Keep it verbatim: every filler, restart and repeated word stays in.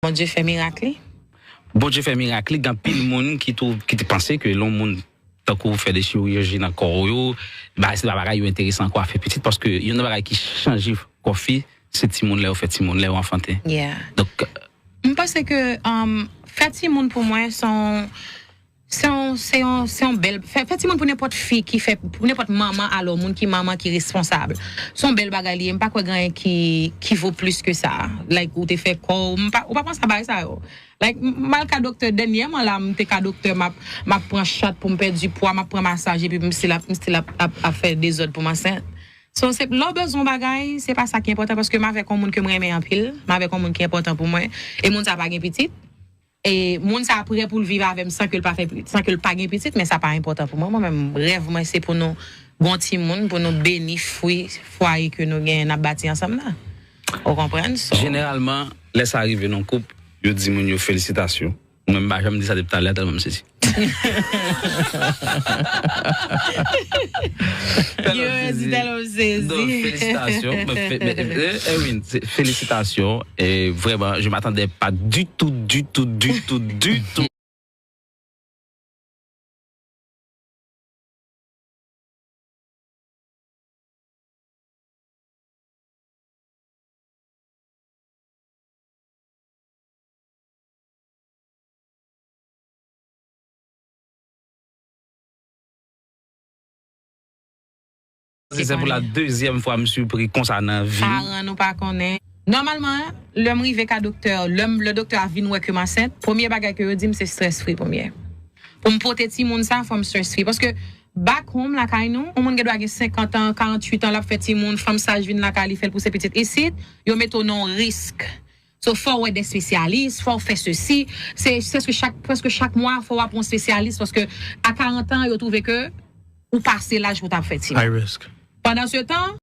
Bondye fè mirak li. Bondye fè mirak li, gen anpil moun ki tou ki te panse ke lè yon moun tankou fè de chirurji nan kò yo, ba se pa bagay yo enteresan ankò a fè pitit paske youn nan bagay ki chanje kò fi se timoun lè yo fè timoun lè yo anfante. Yeah. Donk M panse ke um, fè timoun pou mwen se yon se yon se yon se yon bèl fè, fè timoun pou nenpòt fi ki fè pou nenpòt manman alò moun ki manman ki responsab. Se yon bèl bagay li ye, m pa kwè gen anyen ki ki vo plis ke sa. Like ou te fè kò w, m pa ou pa panse a bagay sa yo. Like m al ka doktè dènyèman la m te ka doktè m ap m ap pran chat pou m pèdi pwa, m ap pran masaj epi m still ap m still ap ap ap fè dezòd pou m ansent. So se lè w bezwen yon bagay, se pa sa ki enpòtan paske m avèk yon moun ke m renmen anpil, m avèk yon moun ki enpòtan pou mwen, e moun sa pa gen pitit. E moun sa prè pou l viv avè m san ke l pa fè san ke l pa gen pitit, men sa pa enpòtan pou mwen. Mwen menm rèv mwen se pou nou gon timoun, pou nou beni fwi fwaye ke nou genyen n ap bati ansanm nan. Ou konprann? So, jeneralman lè sa rive nan koup, yo di moun yo felisitasyon. Mwen m pa janm di sa depi talè tèlman m sezi. Yo redi tèlman m sezi. Felisitasyon. Erwin, felisitasyon. Et vraiment, je m'attendais pas du tout, du tout, du tout, du tout. Se pou la dezyèm fwa m sipri konsa nan vi m. Paran nou pa konnen. Nòmalman, lè m rive ka doktè, lè m lè doktè a vin wè ke m ansent, premye bagay ke yo di m se stress free premye. Pou m pote timoun sa, fò m stress free. Paske back home lakay nou, yon moun gen dwa gen senkant an, karanntuit an, l ap fè timoun, fanm saj vin lakay li fè l pouse pitit. Isit, yo mete w nan yon risk. So fò w wè de spesyalis, fò w fè sesi. Se prèske chak prèske chak mwa fò w ap wè yon spesyalis paske a karant an yo twouve ke ou pase laj pou w ta fè timoun. High risk. Pandan se tan,